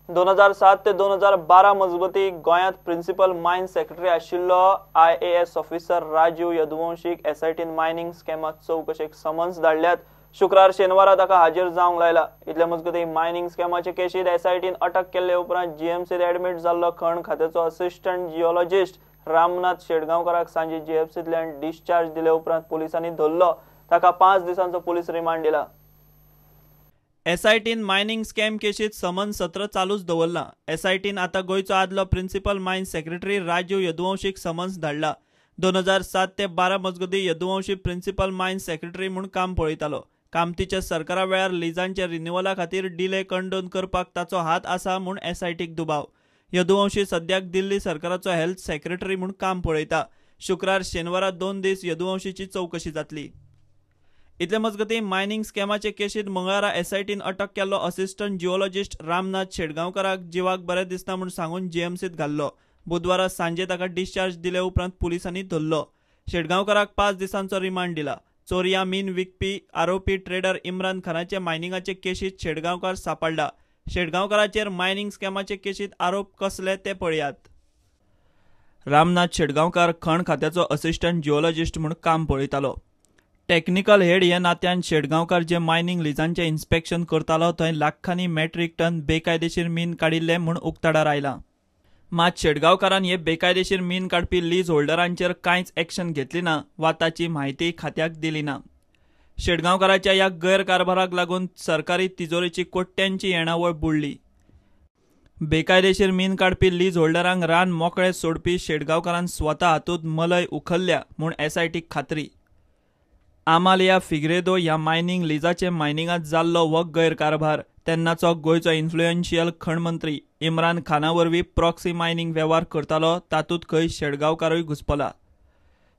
2007 ते 2012 मजगती गोंयांत प्रिन्सिपल मायन सेक्रेटरी आशिल्लो IAS officer Rajiv यदुवंशीक एसआयटीन मायनिंग स्कॅमात चवकशेक समन्स धाडल्यात. शुक्रार शेनवारा ताका हाजीर जावंक लायला. इतले मजगती मायनिंग स्कॅमाचे केशीत एसआयटीन अटक केल्ले उपरांत जीएमसीत ऍडमिट जाल्लो खण खात्याचो असिस्टंट जिओलॉजिस्ट रामनाथ शेटगांवकाराक सांजे जीएमसींतल्यान डिस्चार्ज दिले उपरांत पोलिसांनी धरलो. ताका 5 दिसांचो पोलीस रिमांड दिला. एसआयटीन मायनिंग स्कॅम केशीत समन सत्र चालूच दवरला. एसआयटीन आतां गोंयचो आदलो principal mines secretary Rajiv यदुवंशीक summons धाडला. 2007 ते 12 मजगती यदुवंशी प्रिन्सिपल मायन सेक्रेटरी म्हूण काम पळयतालो. कामतीच्या सरकारा वेळार लिजांच्या रिन्युअला खातीर डिले कंडोन करपाक ताचो हात आसा म्हूण एसआयटीक दुबाव. यदुवंशी सद्याक दिल्ली सरकाराचो हेल्थ सेक्रेटरी म्हूण काम पळयता. शुक्रार शेनवारा 2 दीस यदुवंशीची चवकशी जातली. इतले मजगती मायनिंग स्कॅमाचे केशीत मंगळारा एसआयटीन अटक केल्लो असिस्टंट जिओलॉजिस्ट रामनाथ शेटगांवकाराक जिवाक बरें दिसना म्हूण सांगून जीएमसीत घाल्लो. बुधवारा सांजे ताका डिस्चार्ज दिले उपरांत पुलिसांनी धरलो. शेटगांवकाराक 5 दिसांचो रिमांड दिला. चोरया मीन विकपी आरोपी ट्रेडर इम्रान खानाचे मायनिंगाचे केशीत शेटगांवकार सापडला. शेटगांवकाराचेर मायनिंग स्कॅमाचे केशीत आरोप कसले ते पळयात. रामनाथ शेटगांवकार खण खात्याचो असिस्टंट जिओलॉजिस्ट म्हूण काम पळयतालो. टेक्निकल हेड ह्या नात्यान शेटगांवकार जे मायनिंग लिजांचें इन्स्पेक्शन करतालो थंय लाखांनी मेट्रीक टन बेकायदेशीर मीन काडिल्लें म्हूण उक्ताडार आयलां. मात शेटगांवकारान हे बेकायदेशीर मीन काडपी लीज होल्डरांचेर कांयच एक्शन घेतली ना वा ताची म्हायती खात्याक दिली ना. शेटगांवकाराच्या ह्या गैरकारभाराक लागून सरकारी तिजोरेची कोट्यांची येणावळ बुडली. बेकायदेशीर मीन काडपी लीज होल्डरांक रान मोकळे सोडपी शेटगांवकारान स्वता हातूंत मलय उखल्ल्या म्हूण एसआयटीक खात्री. आमालिया फिग्रेदो ह्या मायनिंग लिजाचे मायनिंगांत जाल्लो हो गैरकारभार तेन्नाचो गोंयचो इन्फ्लुएन्शियल खण मंत्री इम्रान खाना वरवीं प्रॉक्सी मायनिंग वेव्हार करतालो तातूंत खंय शेटगांवकारूय घुसपला.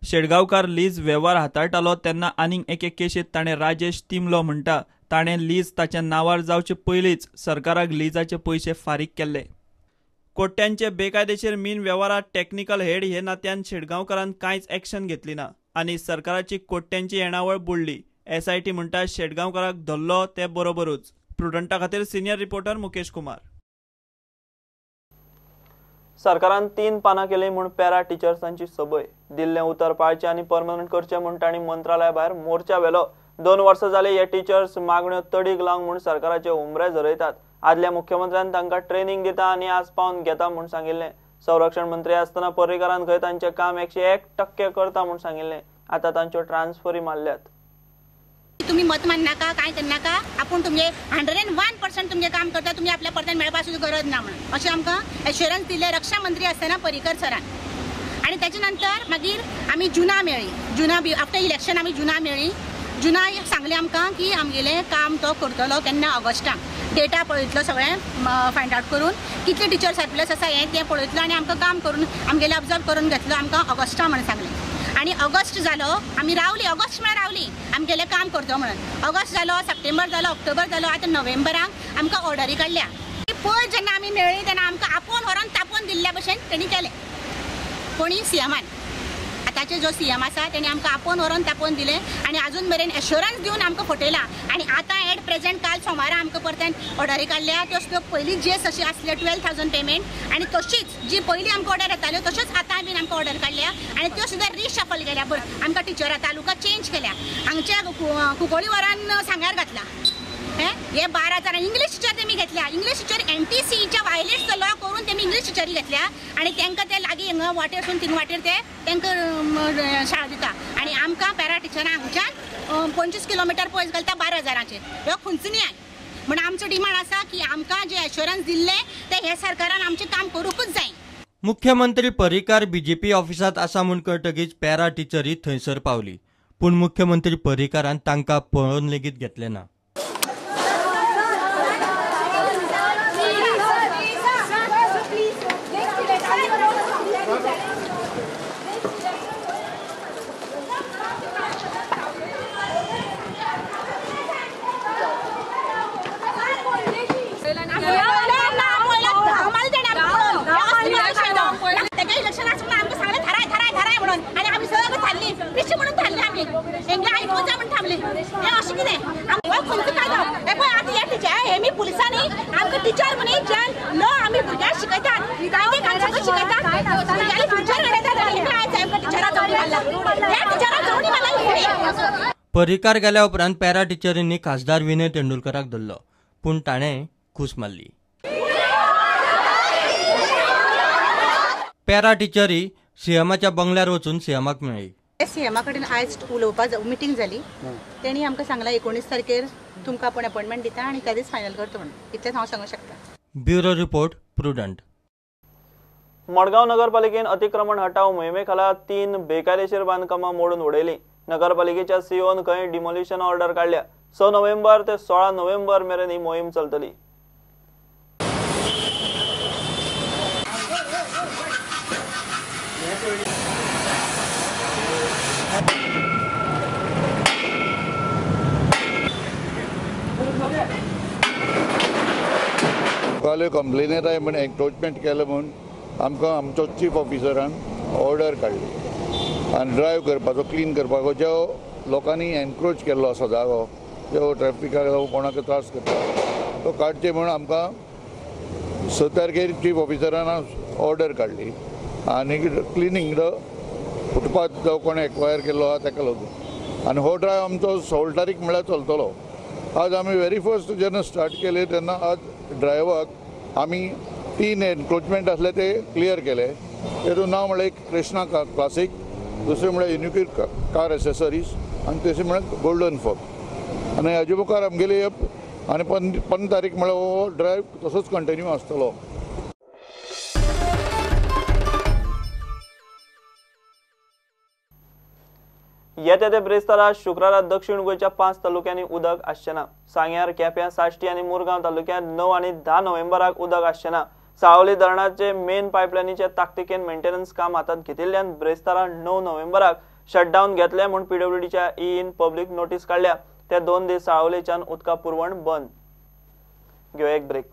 शेटगांवकार लीज वेव्हार हाताळटालो तेन्ना आनीक एके केशीत ताणें राजेश तिमलो म्हणटा ताणें लीज ताच्या नांवार जावचे पयलींच सरकाराक लिजाचे पयशे फारीक केल्ले. कोट्यांचे बेकायदेशीर मीन वेव्हारांत टेक्निकल हेड हे नात्यान शेटगांवकारान कांयच एक्शन घेतली ना आनी सरकाराची कोट्यांची येणावळ बुडली. एसआयटी म्हणटा शेटगांवकाराक धरलो ते बरोबरूच. प्रुडंटा खातीर सिनियर रिपोर्टर मुकेश कुमार. सरकारान 3 पानां केली म्हूण पॅरा टिचर्सांची सबय. दिल्लें उतर पाळचें आनी परमनंट करचें म्हूण तांणी मंत्रालया भायर मोर्चा व्हेलो. 2 वर्सां जाली हे टिचर्स मागण्यो तडीक लावंक म्हूण सरकाराचे हुमरे झरयतात. आदल्या मुख्यमंत्र्यान तांकां ट्रेनिंग दिता आनी आसपावन घेता म्हूण सांगिल्लें. संरक्षण मंत्री आसतना पर्रीकारान खंय तांचें काम 101% करता म्हूण सांगिल्लें. आतां तांच्यो ट्रान्सफरी मारल्यात. तुम्ही मत माननाका काय करनाका, आपूण तुमगे 101% तुमगे काम करता, तुमी आपल्या परत्यान मेळपा सुद्दां गरज ना म्हणून अशें आमकां एश्योरन्स दिलें रक्षा मंत्री आसतना पर्रीकर सरान. आनी ताच्या नंतर मागीर आमी जुना मेळ्ळी. जुना आफ्टर इलेक्शन आमी जुना मेळ्ळी. जुना सांगलें आमकां की आमगेलें काम तो करतलो केन्ना ऑगस्टाक. डेटा पळयतलो सगळें फायंड आवट करून कितले टिचर सरप्लस आसा हें तें पळयतलो आनी आमकां काम करून आमगेलें ऑब्जर्व करून घेतलो आमकां ऑगस्टा म्हणून सांगलें. आनी ऑगस्ट जालो आमी रावली, ऑगस्ट म्हळ्यार रावली आमगेलें काम करतो म्हणून. ऑगस्ट जालो, सप्टेंबर जालो, ऑक्टोबर जालो, आतां नोव्हेंबराक आमकां ऑर्डरी काडल्या. पयर जेन्ना आमी मेळ्ळी तेन्ना आमकां आपोवन व्हरोन तापोवन दिल्ल्या भशेन तेणी केलें. कोणी सीएमान, आतांचे जो सीएम आसा तेणी आमकां आपोवन व्हरोन तापोवन दिलें आनी आजून मेरेन एश्योरन्स दिवन आमकां फटयलां. आनी आतां एट प्रेजेंट काल सोमारा आमकां परत्यान ऑर्डरी काडल्या. त्यो पयलीं जे अशी आसले 12,000 पेमेंट आनी तशीच जी पयलीं आमकां ऑर्डर येताल्यो तश्योच आतां बीन आमकां ऑर्डर काडल्या आनी त्यो सुद्दां रिशफल केल्या. बरं आमकां टिचरां तालुका चेंज केल्या. हांगच्या कुंकळी वरान सांग्यार घातला. हे 12 जाणां इंग्लीश टिचर तेमी घेतल्या. इंग्लीश टिचर एनटीसीच्या वायलेट लॉ करून तेमी इंग्लीश टिचरी घेतल्या आनी तांकां ते लागीं हिंगा वाटेर सून थिंगा वाटेर ते तांकां शाळा दिता. आनी आमकां पॅरा टिचरां हांगच्यान 25 किलोमिटर पयस घालता 12 हजारांचेर. हो खंयचो न्याय? म्हण आमचो डिमांड आसा की आमकां जे एश्योरन्स दिल्लें तें हे सरकारान आमचें काम करूंकूच जाय. मुख्यमंत्री पर्रीकार बीजेपी ऑफिसांत आसा म्हूण कळटकीच पॅरा टिचरी थंयसर पावली, पूण मुख्यमंत्री पर्रीकारान तांकां पळोवन लेगीत घेतलें ना. आमी सगळं थारली पिशी म्हणून थारली आमी हेंगे आयकूंक जाय म्हूण थांबली. हें अशें कितें? हो खंयचो कायदो? हे पळय आतां ह्या टिचर हे मी पुलिसांनी आमकां टिचर म्हणी जे लॉ आमी भुरग्यांक शिकयतात, कायदे आमकां शिकयतात, भुरग्यांले फ्युचर घडयतात, आनी हेमी आयज आमकां टिचरां चवणी मारला, ह्या टिचरां चवणी मारला. पर्रीकार गेल्या उपरांत पॅरा टिचरींनी खासदार विनय तेंडुलकराक धरलो, पूण ताणें कूस मारली. पॅरा टिचरी सीएमाच्या बंगल्यार वचून सीएमाक मेळ्ळी. सीएमा कडेन आयज उलोवपा मिटींग जाली, तेणी आमकां सांगलां 19 तारखेर तुमकां आपूण अपॉयंटमेंट दिता आनी त्या दीस फायनल करता म्हणून, इतलेंच हांव सांगूंक शकता. Bureau report, Prudent. Madgaon नगरपालिकेन अतिक्रमण हटाव मोहिमे खाला 3 बेकायदेशीर बांदकामां मोडून उडयली. नगरपालिकेच्या सीओन खंय डिमोलिशन ऑर्डर काडल्या. 6 नोव्हेंबर ते 16 नोव्हेंबर मेरेन ही मोहीम चलतली. लोकांल्यो कंप्लेन येताय म्हण एन्क्रोचमेंट केलें म्हूण आमकां आमचो चीफ ऑफिसरान ऑर्डर काडली आनी ड्रायव करपाचो, क्लीन करपाचो, जो लोकांनी एन्क्रोच केल्लो आसा जागो, जो ट्रॅफिकाक जावं कोणाक त्रास करता तो काडचे म्हूण आमकां 6 तारखेर चीफ ऑफिसरान ऑर्डर काडली आनी क्लिनींग the footpath जो कोण एक्वायर केल्लो आसा ताका लागून. आनी हो ड्रायव आमचो 16 तारीख म्हळ्यार चलतलो. आज आमी व्हेरी फर्स्ट जेन्ना स्टार्ट केले तेन्ना आज ड्रायव्हाक आमी 3 एन्क्रोचमेंट आसले ते क्लियर केले. तेतून नांव म्हळ्यार एक कृष्णा क्लासीक, दुसरें म्हळ्यार युनिक्यू कार एसेसरीज आनी तिसरें म्हळ्यार गोल्डन फॉग. आनी हाजे मुखार आमगेली आनी 15 तारीख म्हळ्यार हो ड्रायव्ह तसोच कंटिन्यू आसतलो. येत्या ते ब्रेस्तारा शुक्रारा दक्षिण गोंयच्या 5 तालुक्यांनी उदक आसचें ना. सांग्यार, केप्यां, साश्टी आनी मुरगांव तालुक्यांत 9 आनी 10 नोव्हेंबराक उदक आसचें ना. सावली धरणाचे मेन पायपलायनीचे ताकतिकेन मेंटेनन्स काम हातांत घेतिल्ल्यान ब्रेस्तारा 9 नोव्हेंबराक शटडावन घेतले म्हूण पीडब्ल्यूडीच्या ईन पब्लीक नोटीस काडल्या. ते 2 दीस साळवलेच्यान उदका पुरवण बंद. घेवया एक ब्रेक.